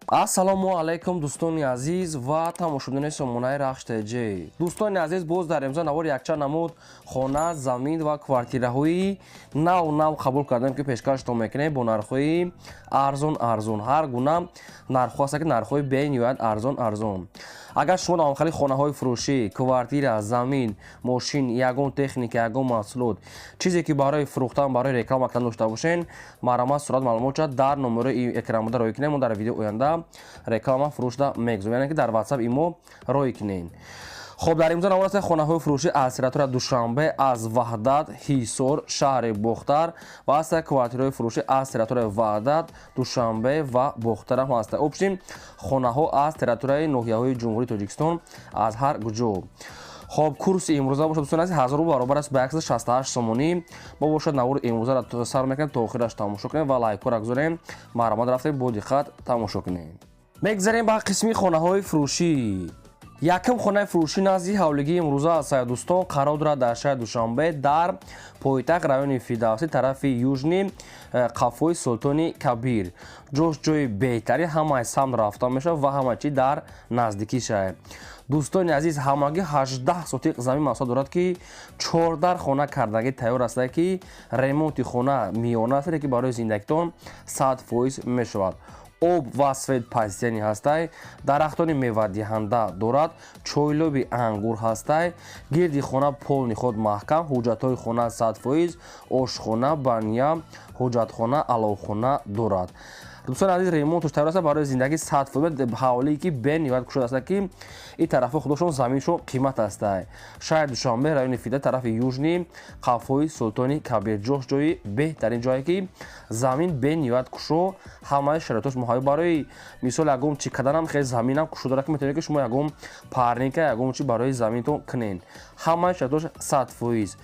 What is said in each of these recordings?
Ассалому алайкум, дӯстони азиз ва тамошобинони сомонаи Рахш ТЖ. Дӯстони азиз, боз дар имзо навори якчанд намуд хона, замин ва квартираҳои нав нав қабул кардем, ки пешкаштон мекунем бо нархҳои арзон арзон. Ҳар гуна нархҳо ҳаста, ки нархҳои бениҳоят арзон арзон. Агар шумо дар хонаҳои фурӯшӣ, квартира, замин, мошин, ягон техника, ягон маҳсулот, чизе ки барои фурӯхтан, барои реклама кардан дошта бошен, марҳамат, сурат маълумотша дар номерои экранбуда роҳӣ кунем. Мо дар видео оянда реклама фурӯшда мегузорем, яъне ки дар WhatsApp имо роҳӣ кунем. Хоб, дар имзо навор аст хонаҳои фурӯшӣ аз территория Душанбе, аз Ваҳдат, Ҳисор, шаҳри Бохтар ва аста квартираҳои фурӯшӣ аз территорияи Ваҳдат, Душанбе ва Бохтар ҳам ҳаста. Общем, хонаҳо аз территорияи ноҳияҳои Ҷумҳурии Тоҷикистон, аз ҳар куҷо. Хоб, курси имрӯза бошад, дӯстони азиз, 1000 рубл баробар аст ба 168 сомонӣ. Мо бошад, навори имрӯзаро сар мекунем, то охираш тамошо кунем ва лайкҳоро гузорем. Марҳамат, рафтем, бо диққат тамошо кунем. Мегзарем ба қисми хонаҳои фурӯшӣ. Якум хонаи фурӯшӣ назди ҳавлигии имрӯза аст, дӯстон, қарор дорад дар шаҳри Душанбе, дар пойтахт, райони Фирдавсӣ, тарафи Южный, қафои Султони Кабир. Ҷош ҷои беҳтарин, ҳамаи самт рафта мешавад ва ҳама чи дар наздикии шаҳр. Дӯстони азиз, ҳамагӣ 18 сотиқ замин масоҳат дорад, ки чордар хона кардагӣ тайёр аст, ки ремонти хона миёна аст, ки барои зиндагитон 100% мешавад. Об ва свет постоянный ҳастай, дарахтони мевадиҳанда дорад, чойлоби ангур ҳастай, гирди хона полный худ маҳкам, ҳуҷҷатҳои хона 100%, ошхона, баня, ҳуҷҷатхона, аловхона дорад. Дӯстони азиз, ремонташ тайёр аст, барои зиндагӣ 100%. Ҳавлие ки бениҳоят кушод аст, ки ин тарафҳо худошон заминшон қимат ҳастай. Шаҳри Душанбе, райони Фида, тарафи Южный, қафои Султони Кабир. Ҷош ҷои беҳтарин ҷое, ки замин бениҳоят кушо, ҳамаи шароитош муҳайё. Барои мисол, ягон чӣ карданам хеле заминам кушо дорад, ки метавонед, ки шумо ягон парника, ягон чи барои заминтон кунед. Ҳамаи шароитош 100%.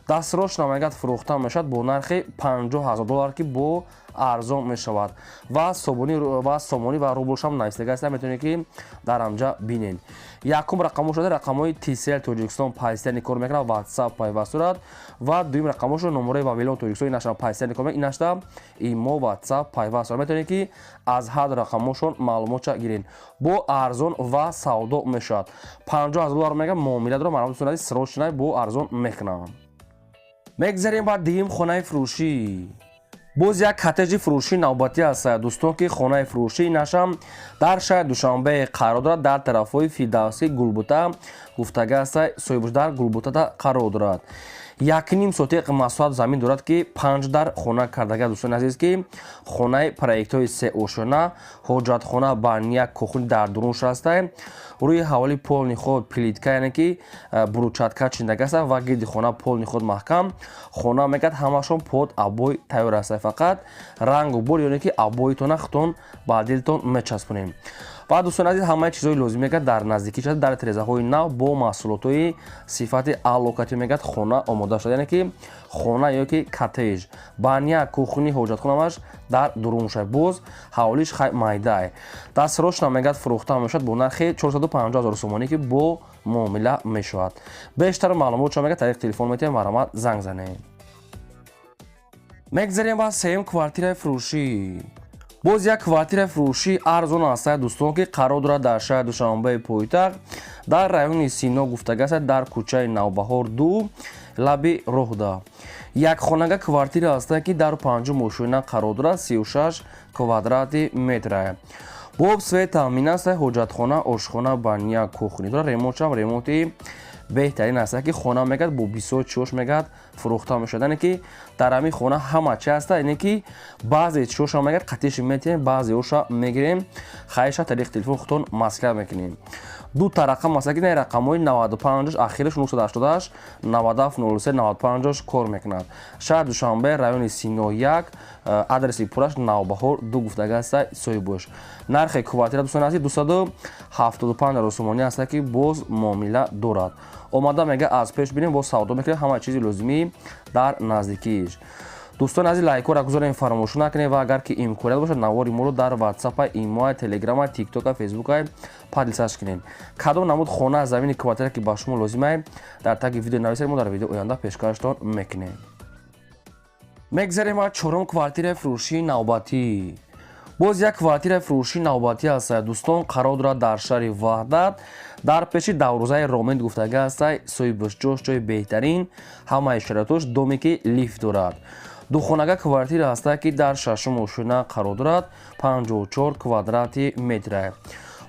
Дастрош намегад, фурӯхта мешавад бо нархи 50 000 доллар, ки бо арзон мешавад, ва сомонӣ ва рублшам нависдага аст, метавонед, ки дар ҳамҷа бинед. Якум рақамҳо шуда рақамҳои Тисел Тоҷикистон, постоянный кор мекунад, WhatsApp пайваст дорад, ва дуюм рақамҳошо номерои Вавилон Тоҷикистон, инашам постоянный кор мекунад, инашта имо, WhatsApp пайваст дорад. Метавонед, ки аз ҳар рақамҳошон маълумотша гиред. Бо арзон ва савдо мешавад. 50 000 доллар мегам, муомила дорам. Марҳамат, дӯстони азиз, срочно, бо арзон мекунам. Мегзарем ба дуюм хонаи фурӯшӣ. Боз як коттеҷи фурӯшӣ навбатӣ аст, дӯстон, ки хонаи фурӯшӣ нашам дар шаҳри Душанбе қарор дорад, дар тарафҳои Фирдавсӣ, Гулбута гуфтага аст соҳибш, дар Гулбутада қарор дорад. 1,5 сотиқ масоҳат замин дорад, ки панҷ дар хона кардага. Дӯстони азиз, ки хонаи проектҳои сеошёна, ҳоҷатхона, баня, кухня дар дурунш ҳастай. Рӯи ҳаволи полный худ плитка, яъне ки брусчатка чиндага аст, ва гирди хона полный худ маҳкам. Хона мегӯяд, ҳамашон под обои тайёр аст, фақат рангу бор, ёне ки обоитона худтон ба дилтон мечаспонем. Ва, дӯстони азиз, ҳамаи чизҳои лозим мегӯяд дар наздикӣ шуда, дар тирезаҳои нав, бо маҳсулотҳои сифати аълокатӣ мегӯяд хона омода шуда, яъне ки хона ё ки коттеҷ, баня, кухни, ҳоҷатхонамаш дар дурунша. Боз ҳавлиш хай майдай. Дастрошна мегӯяд, фурӯхта мешавад бо нархи 450 000 сомонӣ, ки бо муомила мешавад. Бештар маълумот шумо мегӯяд, тариқи телефон метавонед, марҳамат, занг занед. Мегзарем ба сеюм квартираи фурӯшӣ. Боз як квартираи фурӯшӣ арзон аст, дӯстон, ки қарор дорад дар шаҳри Душанбеи пойтахт, дар райони Сино гуфтага аст, дар кӯчаи Навбаҳор 2, лаби роҳда. Якхонага квартира аст, ки дар панҷум ошёна қарор дорад, 36 квадрати метра. Бо об, свет таъмин аст, ҳоҷатхона, ошхона, баня, кухня дорад. Ремонтшам ремонти беҳтарин аст, ки хона мегӯяд, бо бисёр чиҳош мегӯяд фурӯхта мешавад, яъне ки дар ҳамин хона ҳама чи ҳаста, яъне ки баъзе чиҳоша мегӯяд қатиши метиҳем, баъзеҳоша мегирем. Хайша тариқи телефон худтон маслиҳат мекунем. Ду та рақам аст, ки не рақамҳои 95, ахираш 988, 97 03 95 кор мекунад. Шаҳри Душанбе, райони Сино 1, адреси пураш Навбаҳор 2 гуфтага аста соҳибош. Нархи квартира, дӯстони азиз, 275 000 сомонӣ аст, ки боз муомила дорад. Омада мега, аз пеш бинем, боз савдо мекунем, ҳама чизи лозимӣ дар наздикиш. Дӯстони азиз, лайкҳоро гузорем, фаромӯш накунед, ва агар ки имконият бошад, навори моро дар Ватсапа, Имоа, Телеграма, Тиктока, Фейсбука поделиться кунед. Кадом намуд хона, замини, квартира ки ба шумо лозимае, дар таги видео нависед, мо дар видео оянда пешкаштон мекунем. Мегзарем ба чорум квартираи фурӯшии навбатӣ. Боз як квартираи фурӯшӣ навбатӣ ҳаст, дӯстон, қарор дорад дар шаҳри Ваҳдат, дар пеши даврузаи Ромед гуфтага ҳастай. Соҳибаш ҷош ҷои беҳтарин, ҳамаи шароитош, доме ки лифт дорад. Духонага квартира ҳаста, ки дар шашум ошёна қарор дорад, 54 квадрати метра.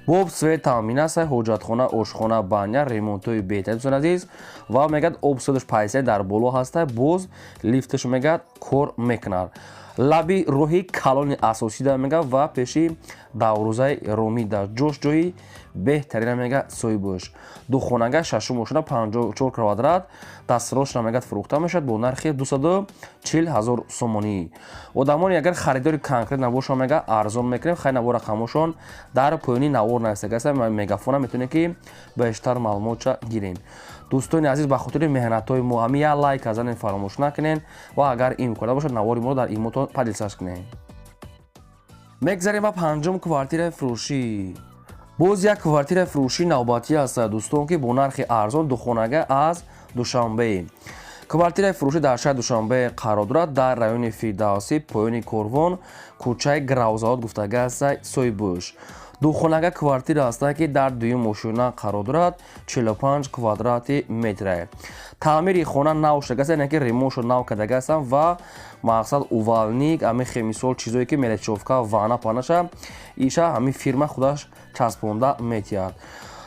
Бо об, свет таъмин аст, ҳоҷатхона, ошхона, баня, ремонтҳои беҳтарин, дӯстони азиз. Ва мегӯяд, об светаш пайсаи дар боло ҳаста, боз лифташ мегӯяд кор мекунад. Лаби роҳи калони асосида мега ва пеши даврузаи Ромида ҷош ҷои беҳтарина мега. Соҳибош духонага, шашум ошёна, 54 квадрат, дастрошна мегӯяд фурӯхта мешавад бо нархи 240 ҳазор сомонӣ. Одамоне агар харидори конкрет набошанд, мега арзон мекунем. Хай, навор рақамошон дар поёни навор нависагааст, мегафона метавонем ки бештар маълумотша гирем. Дӯстони азиз, ба хотири меҳнатҳои мо ҳами як лайк занен фаромӯш накунен ва агар имкон бошад, навори моро дар имотон поделиться кунем. Мегзарем ба панҷум квартираи фурӯшӣ. Боз як квартираи фурӯшӣ навбатӣ аст, дӯстон, ки бо нархи арзон, духонага аз Душанбе. Квартираи фурӯшӣ дар шаҳри Душанбе қарор дорад, дар райони Фирдавсӣ, поёни Корвон, кӯчаи Гравзавод гуфтага аст. Соҳибӯш духонага квартира ҳаста, ки дар дуюм ошёна қарор дорад, 45 квадрати метра. Таъмири хона нав шудагааст, яъне ки ремонтшо нав кардагастанд ва мақсад увальник, ҳами хемисол, чизое ки мелочёвка, ванна панаша иша ҳамин фирма худаш часпонда метиҳад.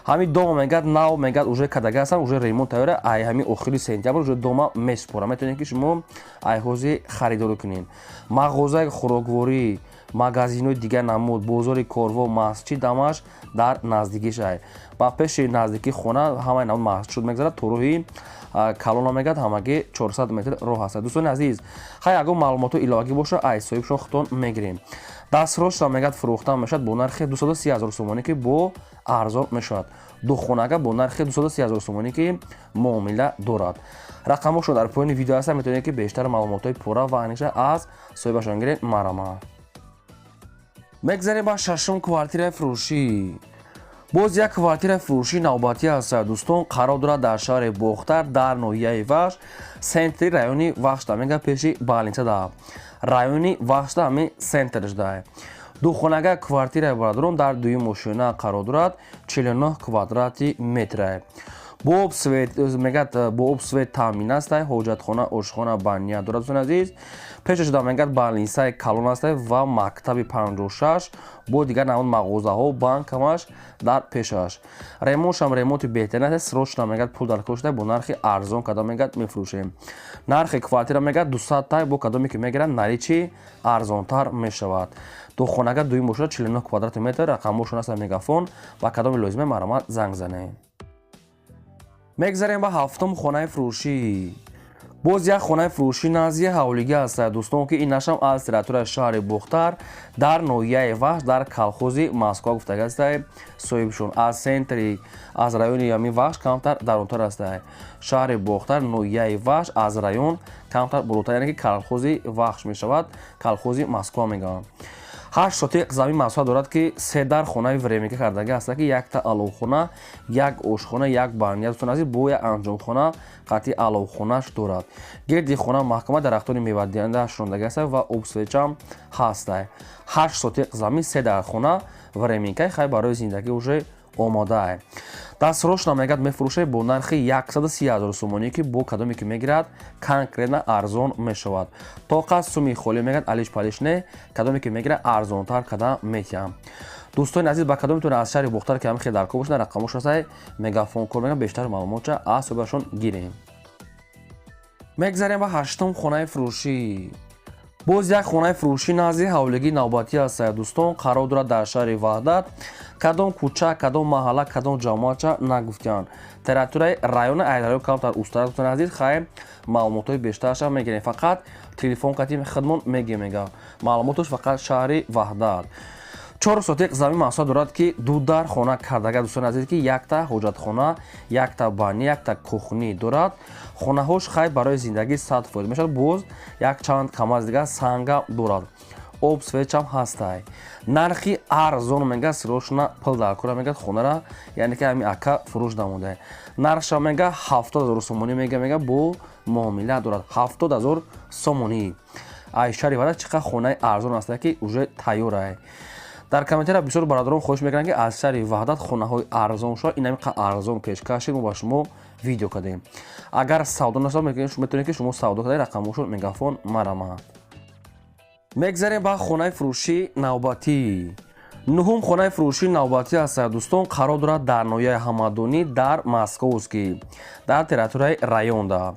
Ҳамин дома мегӯяд нав мегӯяд уже кардагастанд, уже ремонт тайёра. Ай ҳамин охири сентябр уже дома месупорам, метавонед ки шумо ай ҳозир харидорӣ кунед. Мағозаи хӯрокворӣ, магазинҳои дигар намуд, бозори Корво, масҷид ҳамаш дар наздикиш ай. Ба пеши наздикии хона ҳамаи намуд масҷид мегзарад. То роҳи калона мегӯяд ҳамагӣ 400 метр роҳ аст. Дӯстони азиз, хай, ягон маълумотҳо иловагӣ боша, ай соҳибшон худтон мегирем. Дастрошро мегӯяд фурӯхта мешавад бо нархи 230 ҳазор сомонӣ, ки бо арзон мешавад. Духонага бо нархи 230 ҳазор сомонӣ, ки муомила дорад. Рақамҳошон дар поёни видео ҳастанд, метавонед ки бештар маълумотҳои пурра ва аниқша аз соҳибашон гиред. Марама. Мегзарем ба шашум квартираи фурӯшӣ. Боз як квартираи фурӯшӣ навбатӣ аст, дӯстон, қарор дорад дар шаҳри Бохтар, дар ноҳияи Вахш, центри райони Вахшда, мега пеши больницада, райони Вахшда, ҳамин центршда. Духонага квартираи, бародарон, дар дуюм ошёна қарор дорад, 49 квадрати метра. Бо об, свет, мегӯяд бо об, свет таъмин аст, ҳоҷатхона, ошхона, баня дорад. Дӯстони азиз, пеша шуда мегӯяд больницаи калон аст ва мактаби 56, бо дигар намуд мағозаҳо, банк ҳамаш дар пешаш. Ремонтшам ремонти беҳтарин аст. Срочно мегӯяд пул дар кор шуда, бо нархи арзон када мегӯяд мефурӯшем. Нархи квартира мегӯяд 200 тай, бо кадоме ки мегирад, наличи арзонтар мешавад. Духонага дуюм бошад, 49 квадрати метр. Рақамҳошон аст, мегафон, ва кадоми лозиме, марҳамат, занг занед. Мегзарем ба ҳафтум хонаи фурӯшӣ. Боз як хонаи фурӯшӣ назди ҳавлигӣ аст, дӯстон, ки ин нашам аз территорияи шаҳри Бохтар, дар ноҳияи Вахш, дар колхози Москва гуфтагааст. Соҳибшон аз центри, аз райони ҳамин Вахш камтар дарунтар аст. Шаҳри Бохтар, ноҳияи Вахш, аз район камтар болотар, яъне ки колхози Вахш мешавад, колхози Москва мегӯянд. 8 сотиқ замин масоҳат дорад, ки се дар хонаи временка кардагӣ аст, ки якта аловхона, як ошхона, як баня, дӯстон азиз, бо як анҷомхона қатъи аловхонаш дорад. Гирди хона маҳкама, дарахтони мевадиҳанда шунондагӣ аст ва об, светчам ҳаст. 8 сотиқ замин, се дар хона временкаи, хай, барои зиндагӣ уже омодаа. Дастрошна мегӯяд мефурӯшад бо нархи 130 ҳазор сомонӣ, ки бо кадоме ки мегирад, конкретно арзон мешавад. Тоқа суми холӣ мегӯяд, алиш палиш не, кадоме ки мегирад, арзонтар када метиҳам. Дӯстони азиз, ба кадометон аз шаҳри Бохтар ки ҳамин хел даркор бошад, рақамош ҳастай, мегафон кор мегӯяд, бештар маълумотша аз соҳибашон гирем. Мегзарем ба ҳаштум хонаи фурӯшӣ. Боз як хонаи фурӯшӣ назди ҳавлигии навбатӣ аст, дӯстон, қарор дорад дар шаҳри Ваҳдат. Кадом кӯча, кадом маҳалла, кадом ҷамоатча нагуфтианд. Территорияи райони айрайон камтар устар. Дӯстони азиз, хайр, маълумотҳои бештарша мегирем, фақат телефон кати хидмон мегирем. Мега маълумоташ фақат шаҳри Ваҳдат. 4 сотиқ замин масоҳат дорад, ки ду дар хона кардага, дӯстони азиз, ки якта ҳоҷатхона, якта баня, якта кухни дорад. Хонаҳош, хай, барои зиндагӣ 100% мешавад. Боз якчанд камаз дигар санга дорад, об, светчам ҳастай. Нархи арзон мега, срочно пул дар кора мега, хонара, яъне ки ҳами ака фурӯш намуда. Нархша мега 70 000 сомонӣ мега, бо муомила дорад, 70 000 сомонӣ. Ай шаҳри Ваҳдат чӣ қадр хонаи арзон аст, ки уже тайёр ай. Дар комментария бисёр бародарон хоҳиш мекунанд, ки аз шаҳри Ваҳдат хонаҳои арзон шавад. Ин ҳамин қадр арзон пешкаш шуд, мо ба шумо видео кардем. Агар савдо нашавад, метавонед, ки шумо савдо карда, рақамҳошон Мегафон марамад. Мегзарем ба хонаи фурӯшии навбатӣ. Нуҳум хонаи фурӯшии навбатӣ аст, дӯстон, қарор дорад дар ноҳияи Ҳамадонӣ, дар Московский, дар территорияи районда.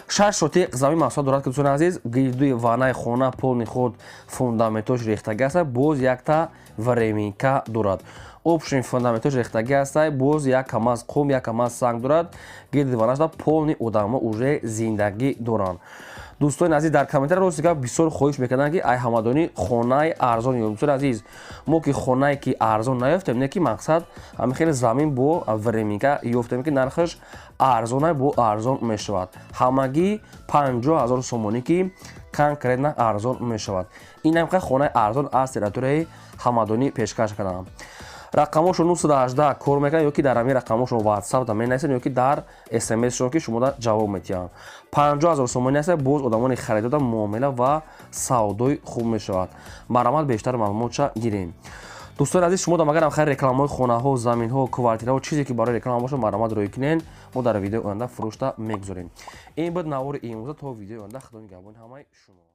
6 сотих замин масоҳат дорад, ки, дӯстони азиз, гирдуи ванаи хона полный худ фундаментош рехтагӣ аст, боз якта временка дорад. Общий фундаментош рехтагӣ аст, боз як камаз қум, як камаз санг дорад. Гирди ванашда полный одамо уже зиндагӣ доранд. Дӯстони азиз, дар комментария рости гап бисёр хоҳиш мекарданд, ки ай Ҳамадонӣ хонаи арзон ёб. Дӯстони азиз, мо ки хонае ки арзон наёфтем, не ки мақсад ҳамин хеле замин бо временка ёфтем, ки нархаш арзонай бо арзон мешавад. Ҳамагӣ 50 000 сомонӣ, ки конкретно арзон мешавад. Ин ҳамқа хонаи арзон аз территорияи Ҳамадонӣ пешкаш кардам. Рақамошо 918 кор мекунанд, ё ки дар ҳамин рақамошон WhatsApp да менависанд, ё ки дар смсшон, ки шумода ҷавоб метиҳанд. 50 000 сомонӣ аст. Боз одамони харидода муомила ва савдои хуб мешавад. Марҳамат, бештар маълумотша гирем. Дӯстони азиз, шумо дам агарам хайр рекламаҳои хонаҳо, заминҳо, квартираҳо, чизе ки барои реклама бошад, марҳамат, рӯй кунен, мо дар видеои оянда фурӯшта мегузорем. Ин буд навори имрӯза. То видеои оянда, Худо нигаҳбони ҳамаи шумо.